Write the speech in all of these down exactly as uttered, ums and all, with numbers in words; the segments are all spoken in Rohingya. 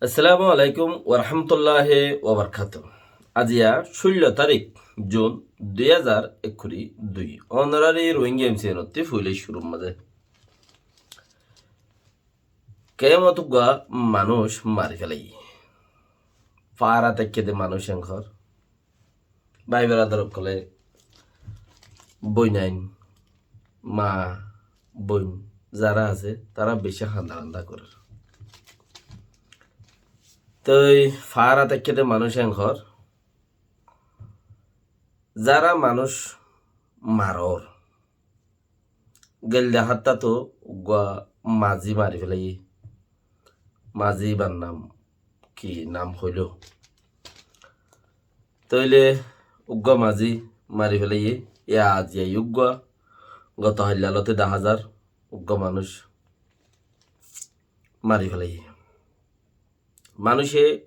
Assalamu alaikum warahmatulláhi wabarakátuhu. Aziya cúllo tarík Jun dui házar ekkuri dui. Onorari Rohingya M C N ottú foila cúrur mazé. Kemot uggwá manúic mari félaiye. Fara táikke de manúic engor. Bái beradar ókkole, boinain, ma, boin zará asé, tará beci handa handa gorér. Toi fara táikke de manúic engor, zará manúic marór, gelde háptat uggwá mazí mari félaiye. Mazí íbar nam ki nam hoilo? Tóile uggwá mazí mari félaiye. Yá aziya uggwá, goto hailla lóti daházar uggwá manúic mari félaiye. Manúice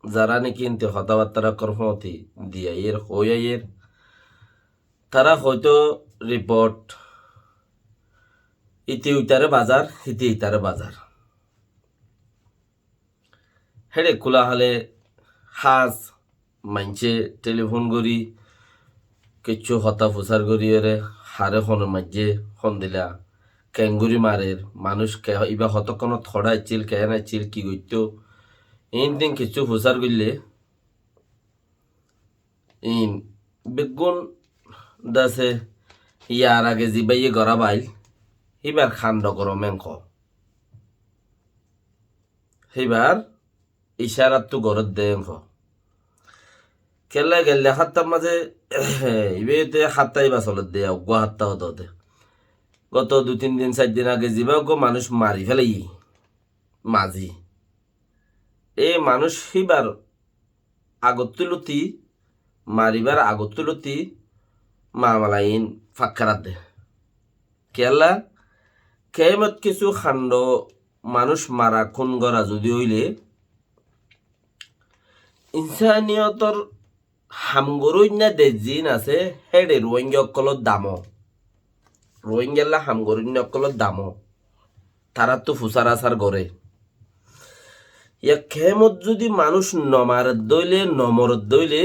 zará niki inte hotábattára korfóti diyaiyér, hoiyér, tará hoito riport, ite uitare bazar, ite itare bazar. Héçe kúla hále hás maincé telifón gorí, kiccú hotá fusár goríyore, haré hone maijjé, hondila, keéngorí marer, manúic ke, ibá hotókkonót hoçé aiccíl, keén aiccíl, ki goittó, iín tin kiccú fusár goillé, iín beggún dase yar age zibáye gorá bail, híbar kando gorom enko. Híbar icárattú gorédde enko. Kiyólla gelde háptar mazé, ibáyete hápta ibá solédde, uggwá hápta ódode. Goto dui tin din, sair din age zibá uggwá manúic mari félaiye, mazí. E manúic híbar agottú lóti, maribár agottú lóti mamala iín fakkaradde. Kiyólla, kemot kissú kando manúic mara, kún gora zudi óile, insaniyotor ham goróinna de ziín asé, héçe Rohingya ókkolór damo. Rohingyalla ham goróinna ókkolór damo. Taráttu fusár asár goré. Yá kemot zudi manúic nomaredde óile, nomoredde óile,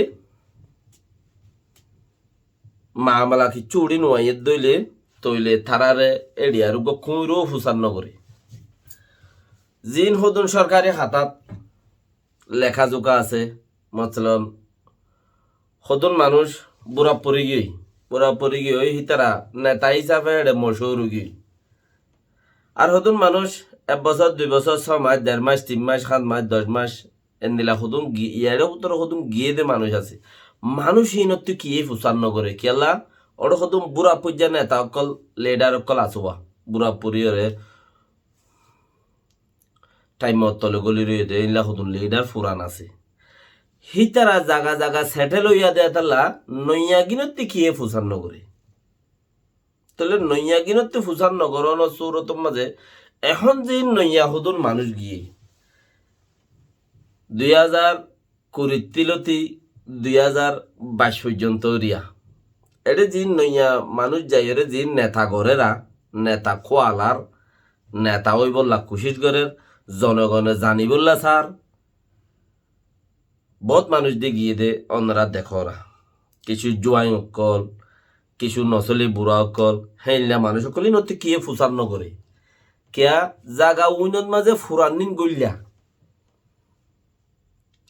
mamala kiccú uçí nuaiyédde óile, tóile taráre éçiyar uggwá kúñiró fusár nogoré. Ziín hodún sorkari hátát leká zuká asé, motolon, hodún manúic bura fori giyói, bura fori giyói, hítara neta hísafe éçe mochúr ói giyói. Ar hodún manúic ek bosór, dui bosór, só mac, der mac, tin mac, háñt mac, doc mac, endila hodún gi-, iyáre bútore hodún giyé de manúic asé. Manúic iínottú kiyé fusár nogoré, kiyólla, óre hodún bura foijja neta ókkol, lidar ókkol asé uwá, bura foriyóre, thaimor tole góli roiyé de, éilla hodún lidar furan asé. Hítara zaga zaga setel óiya de hétalla, noiyagínottú kiyé fusár nogoré. Tóile noiyagínottú fusár nogorónor súrotor mazé, ehón ziín noiya hodún manúic giyé, dui házar kurittú lóti dui házar baic foijjonto eriya. Eçé ziín noiya manúic zaiyóre ziín neta goréra, neta kúalar, neta óibolla kucíc gorér, zonogone zanibólla saár, boóut manúic de giyé de ónora dekóra. Kissú juain ókkol, kissú nosóli bura ókkol, héinla manúic ókkol ínottú kiyé fusár nogoré. Kiyá zaga uinot mazé furannín góilla.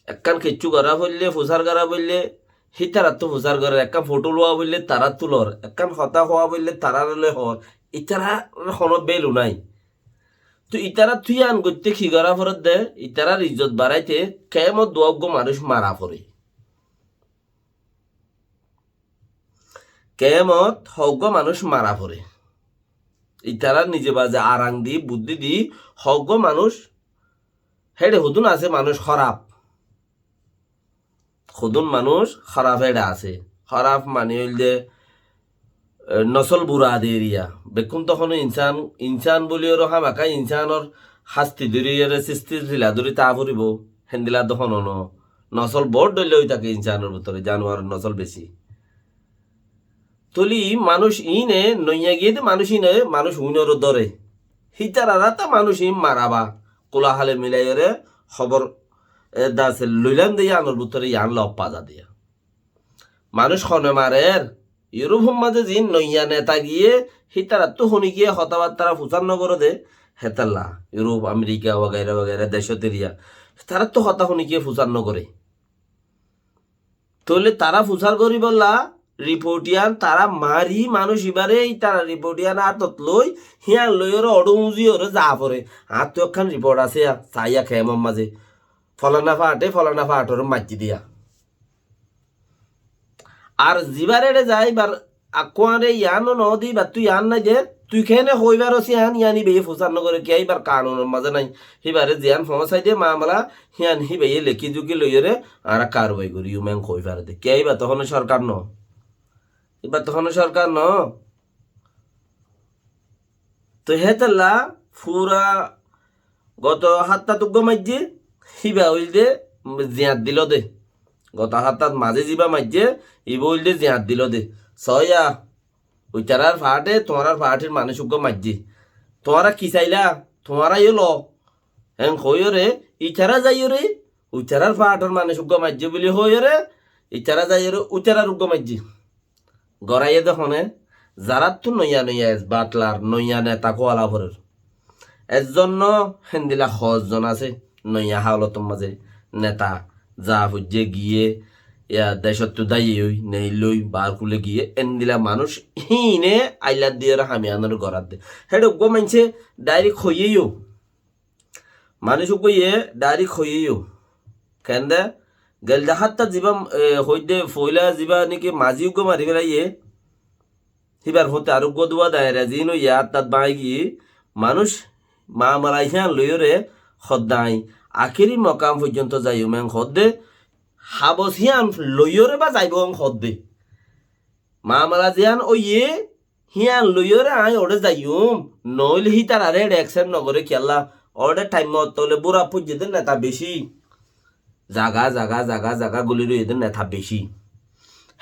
Ekkán kiccú gorá foillé, fusár gorá foillé, hítarattú fusár gorér, ekkán fothó luwa foillé, taráttu loór, ekkán hotá howa foillé, taráre loi hoór, ítarar honó bélu nái. Toi ítarar tui yían goitté ki gorá foredde, ítarar izzot baráite, kemot duwa uggwá manúic mara foré. Kemot hoggwá manúic mara foré. Ítarar nize baze arang di, buddí di, hoggwá manúic, héçe hodún asé manúic hóraf. Hodún manúic hóraf héçe asé. Hóraf mani óilde, e, nosól bura de eriya. Bekkún tohóno insán, insán bóli oró hámaka insánor hásti dóri ere sisti sila dóri táa foribó. Héndila tohóno no. Nosól boóut dhoilla ói táke insánor bútore, januaror nosól beci. Tóile manúic iíne, noiya giyé de manúic iíne, manúic uinoré dóre. Hítarar áta manúic iín maraba. Kúla hále milaiyóre hóbor e, dase loilam de yíanor bútore yían lof faza diya. Manúic hone marer, Yurupor mazé ziín noiya neta giyé, hítarattú honi giyé hotábattara fusár nogoré de, hétalla, Yurup, Amerika, wagaira wagaira decót eriya, tarattú hotá honi giyé fusár nogoré. Tóile tará fusár goríbolla riport yían tará mari manúic ibáre, ítara riport yían átot loi, híyan loiyóre oçó uñzíyore za fore. Añáttu ekkán riport asé, saiya kemor mazé. Folana faáte, folana faátoré maijjé diya. Ar zibár eçé zai, íbar akkuáñre yíano noóde, íbattú yían nái de, tui keéne hoói faros yían, yían íbaye fusár nogoré, kiyá íbar kanunor mazé nái. Híbare ziyán foóñsai de mamela, híyan híbaye lekí zukí loiyóre, añára karwai goríyum, en hoói fare de. Kiyá íba tohóno sorkar noó? Íba tohóno sorkar noó? Toi hétolla fura goto háttát uggúa maijjé, híba óilde ziyañt diló de. Goto háttát mazé zibá maijjé, ibá óilde ziyañt diló de. Soóiya, uitarár faáte, tuáñrár faátir manúic uggúa maijjé. Tuáñra ki sailá? Tuáñra yó lo. En hoóiyoré, itará zaiyóre, uitarár faátor manúic uggúa maijjé buli hoóiyoré, itará zaiyóre, uitarár uggúa maijjé. Goráiye de hone, zaráttu noiya noiya esbatlar, noiya neta kúala forer. Ezzon no, héndila hozzon asé, noiya hálotor mazé neta, za foijjé giyé, ya decóttu dáiye ói, neillói, baár kule giyé, héndila manúic híine aillat diyóre hamiyanóre gorát de. Héçe uggúa maincé dhairik hoiyé yó, manúic uggúaye dhairik hoiyé yó. Kende, gelde háttát zibá, e, hoóidde foóila zibá niki mazí uggúa mari félaiyé, híbar fúañti ar uggúa dua daira ziín óiye háttát báñgi, manúic mamela híyan loiyóre hoddé aññí akéri mokam foijjonto zaiyum en hoódde, habos híyan loiyóre bá zaibóu en hoódde. Mamela ziyán óiye, híyan loiyóre aññí oçé zaiyum, noóile hítararé eçé eksep nogoré kiyólla, oçé thaim mot óile búra foijjé dé neta bicí. Zaga, zaga, zaga, zaga guli roiyé dé neta bicí.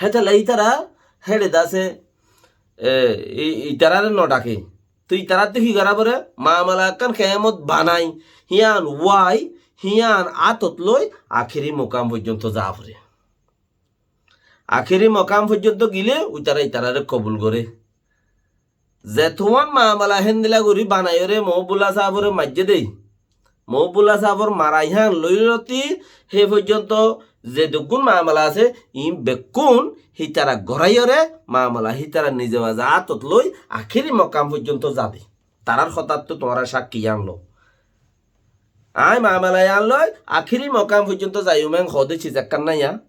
Hétolla ítara héçe dase, e, i-, itararé nodhake. Toi itaráttu ki gorá foré? Mamela ekkán kemot banai, híyan wai, híyan átot loi, akéri mokam foijjonto za foré. Akéri mokam foijjonto gile uitara itararé kobul goré. Zetuán mamela héndila gorí banaiyóre Mohibullah sábore maijjé dé. Mohibullah sábor mara híyan loiyóre hé foijjonto zedukkún mamela asé, iín bekkún hítara goráiyóre mamela hítara nize baza átot loi akéri mokam foijjonto za dé. Tarár hotáttu tuáñra cákki yían lo. Aññí mamela yían loi akéri mokam foijjonto zaiyum en hoódde ciz ekkán nái yá.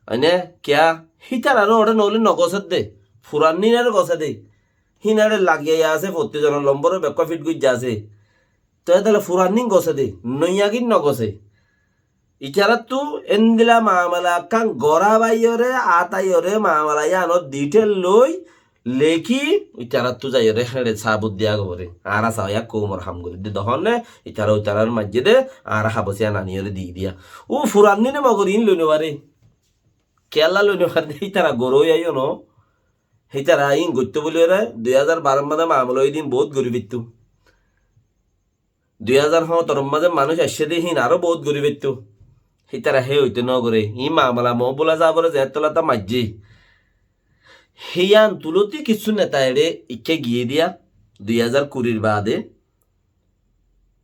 Aine, kiyá? Hítararé oçé noóile nogosé dé. Furannínoré gosé dé. Hín eçé lagiya asé, fottí zonor lombore bekkúa fit goijjá asé. Toi hétolla furannín gosé dé, noiyagín nogosé. Itaráttu héndila mamela ekkán gorábaiyóre, átaiyóre, mamela yíanor ditheil loi, lekí, itaráttu zaiyóre héçe sábut diya goré. Añára saóiya koumor ham gorí dé de hone, itara itarár maijjé dé, añára habos yían aniyóre di diya. Ó furanníne mogor iín loi nofaré. Kiyólla loi nofaré dé, ítara goró óiya yó no. Ítara iín goittó buliyóre, dui házar baró mazé mamela óiye dé iín boóut gorí faittó. Dui házar hóñtoro mazé manúic aiccé dé híin aró boóut gorí faittó. Ítara hé óite nogoré. Iín mamela Mohibullah sábore zeéñttolla tá maijjé. Híyan tulóti kissú neta eçé ikká giyé diya, dui házar kurir baade.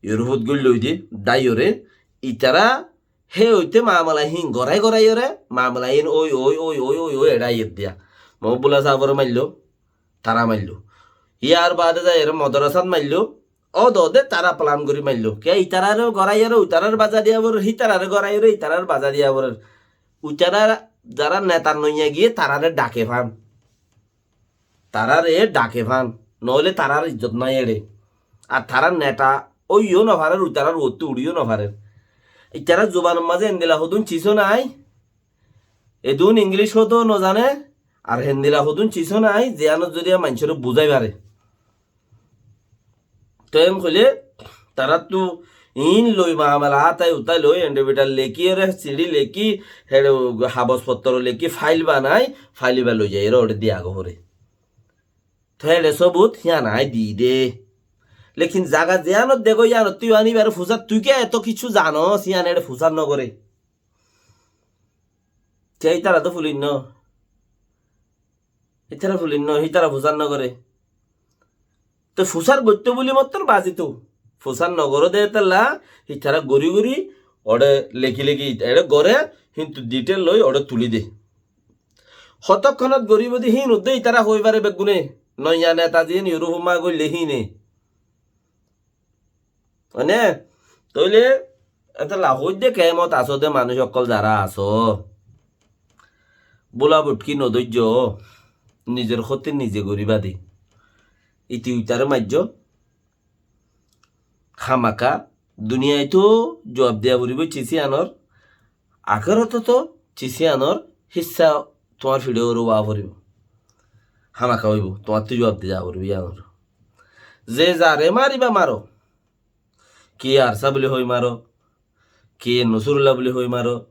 Yurupot goillói dé, dáiyoré, itara hé óite mamela híin gorái goráiyoré, mamela híin ói, ói, ói, ói, ói, ói eçé aiyér diya. Mohibullah sábore mailló, tará mailló. Yar baade zaiyóre modorasát mailló, ódode tará plan gorí mailló. Kiyá itararé goráiyoré, uitarár baza diya forer, hítararé goráiyoré, itarár baza diya forer. Uitará zará neta noiya giyé, tararé dhake fán. Tararé dhake fán, noóile tarár ijjot nái eçé. Ar tará neta ói yó nofarér, uitarár uottú uçí yó nofarér. Itarár zubanor mazé héndila hodún cisó nái, edún Inglíc hodún nozané, ar héndila hodún cisó nái, ziyánot zodi maincóre buzái faré. Toi en hoilé, taráttu iín loi mamela átái utái loi, endhevital lekíyoré, siçí lekí, héçe habos fottor lekí, fáil banai, fáil ibá loi zaiyóre óre diya goré. Toi héçe sóbut híyan aññí di dé. Lekin zaga ziyánot degó yíanottú yían íbare fusár, tui kiyá eto kissú zanos, yían eçé fusár nogoré. Te ítara to fulir no. Ítara fulir no, ítara fusár nogoré. Te fusár goittó buli mottor bazi to. Fusár nogoré de etolla, ítara gorí gorí, oçé leki leki, eçé goré, kintu detail loi oçé tuli de. Hotokkonot goríbo de híin uddé ítara hoi fare beggúne. Noiya neta ziyén Europe ma goille híine. Mane, tóile etolla hoóidde kemot asó de manúic ókkol zará asó. Búla buthki nodóijjo, nizor hóti nize goríba de. Iti uitaré maijjó. Hámaka duniyait tó juab diya foribó cis yíanor, akérotot tó cis yíanor híssa tuáñr fiçé uore uá foribó. Hámaka óibo, tuáñttú juab diya foribó yíanor. Ze zaré maribá maro, kiyé Arsa buli hoi maro, kiyé Nosurulla buli hoi maro,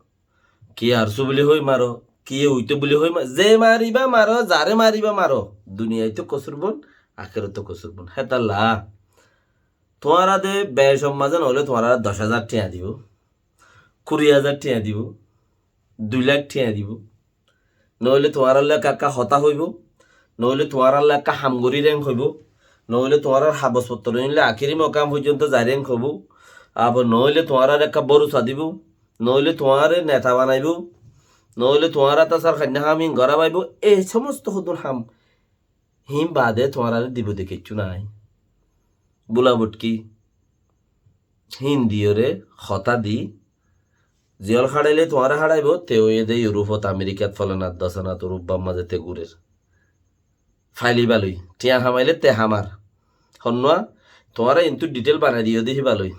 kiyé Arsu buli hoi maro, kiyé Uito buli hoi maro, ze maribá maro, zaré maribá maro, duniyait tó kosurbon, akérotot tó kosurbon. Hétalla tuáñra de becom mazé noóile tuáñrare doc házar thiañ dibó, kuri házar thiañ dibó, dui lak thiañ dibó. Noóile tuáñralloi ekka ekka hotá hoibó, noóile tuáñralloi ekka ham gorí deng hoibó, noóile tuáñrar habos fottor óile akéri mokam foijjonto zai deng hoibó, abar noóile tuáñrare ekka bórusa dibó, noóile tuáñre neta banaibó, noóile tuáñra tasar hainná ham ín gorá faibó. Ei somosto hodún ham híin baade tuáñrare dibo de kiccú nái. Búla buthki híin diyóre hotá di ziyól haçaile tuáñre haçaibo, te óiye de Europe ot, America t, folanat, dosanat, Europe mazé te gurer. Fail íba loi thiañ hamaile te hamar. Honnúa, tuáñra intu detail banai diyó de híba loi.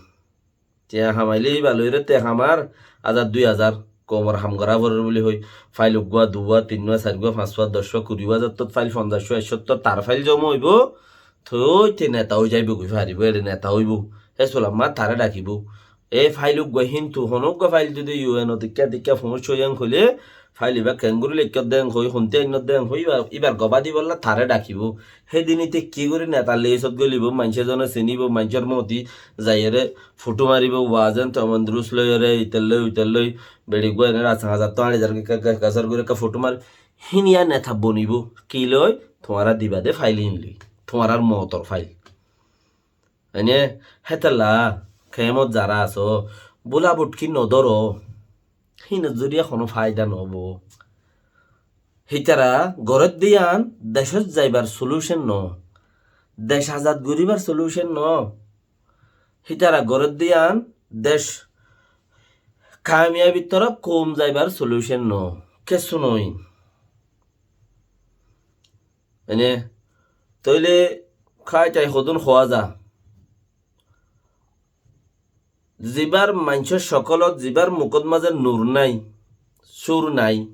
Thiañ hamaile híba loire te hamar, házar dui házar koumor ham gorá forer buli hoi, fail uggúa, duwá, tinnúa, sairgúa, fañsúa, doccúa, kuri házar tot fail, fonzaccúa, ekcót tot tar fail zoma óibo, toi te neta ói zaibo goi faribó, eçé neta óibo. Hé sulamma taré dhakibó. E fail uggúa hintu, honó uggúa fail zodi U N ot ikká dikká foóñs óiyan hoilé, fail ibá keéngorí leikkót deng hoi, honté ainnót deng hoi, ibar, ibar gobá dibolla taré dhakibó. Hédin íte ki gorí netar lisot golibo, maincé zone sinibo, maincór moti zaiyóre fothó maribo, wazen tomon durus loiyóre, itelói, utelói, beçi guáine rasa hazar tó añçi hazar gasar gorí ekká fothó mari, híniya neta bonibo. Ki loi? Tuáñra diba de fail hín loi. Tuáñrar motor fail. Ene hétalla kemot zará asó, búla buthki nodóro. Híinor zoriya honó faida noóibo. Hítara gorédde yían decót zaibar solution noó. Dec azad goríbar solution noó. Hítara gorédde yían dec kamiyabir torof koum zaibar solution noó. Kessú noó. Ene, tóile kái tai hodún hoá za. Zibár maincór cókolot, zibár mukót mazé nur nái, sur nái,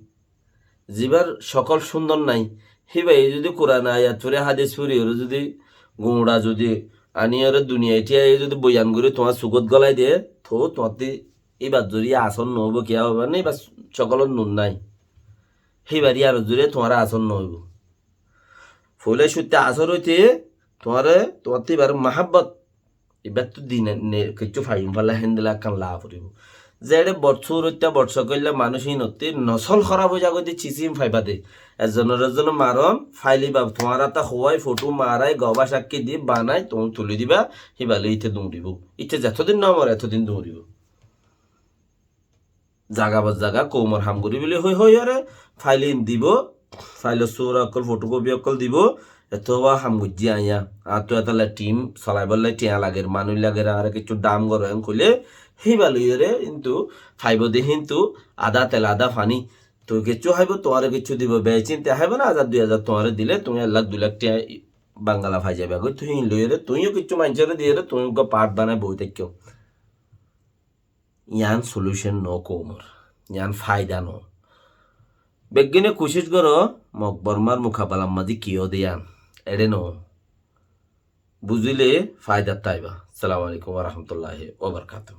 zibár cókol cúndor nái, híbaye zudi Kuran ayat fori, hádis fori, ore zudi guñça zudi ani ore duniyait aiyé zudi boyan gorí tuáñr sukót gólai de, tóu tuáñttí íbar zoriya asór noóibo, kiyá óibo, mane íbar cókolot nur nái. Híbar yíanor zoriya tuáñra asór noóibo. Foila cútte asór óite tuáñre, tuáñttú ibár mahábbot, ibáttu dine ne, kessú faiyum falla héndilla ekkán laa foribó. Zeçé bot sur óitta, bot cókoilla manúic hínottí nosól hóraf ói zagói de cisím faiba de. Ezzonor ezzone maron, faili bab tuáñra ta hoái, fothú marai, gobá cakki di, banai, tuñí tuli diba, híba loi íte duñribó. Íte zetodin no more, etodin duñribó. Zaga ba zaga koumor ham gorí buli hoi hoi ore fail in dibo, failor sura okkol, photocopy okkol dibo, eto wa ham goijjí aññá. Añáttu etalla team solaibolla thiañ lager, manúic lager, añáre kessú dam goro en hoile, híba loiyore kintu faibo de kintu adá tel adá faní. Tui kessú háibo, tuáñre kessú dibo, becinte háibo na, házar dui házar tuáñre dile, tuñí ek lak dui lak thiañ Bangala fai zaiba goi, tui híin loiyore, tuñíyo kessú maincóre diyore, tuñí uggwá part banai boi táikko. Yián solution no koumor, yián faida no. Beggúne kucíc goró, Mok Bormar mukabalar mazé ki ó de yián, eçé no. Buzíle faidat táiba. Assalamu alaikum wa rahmatullahi wa barakatuhu.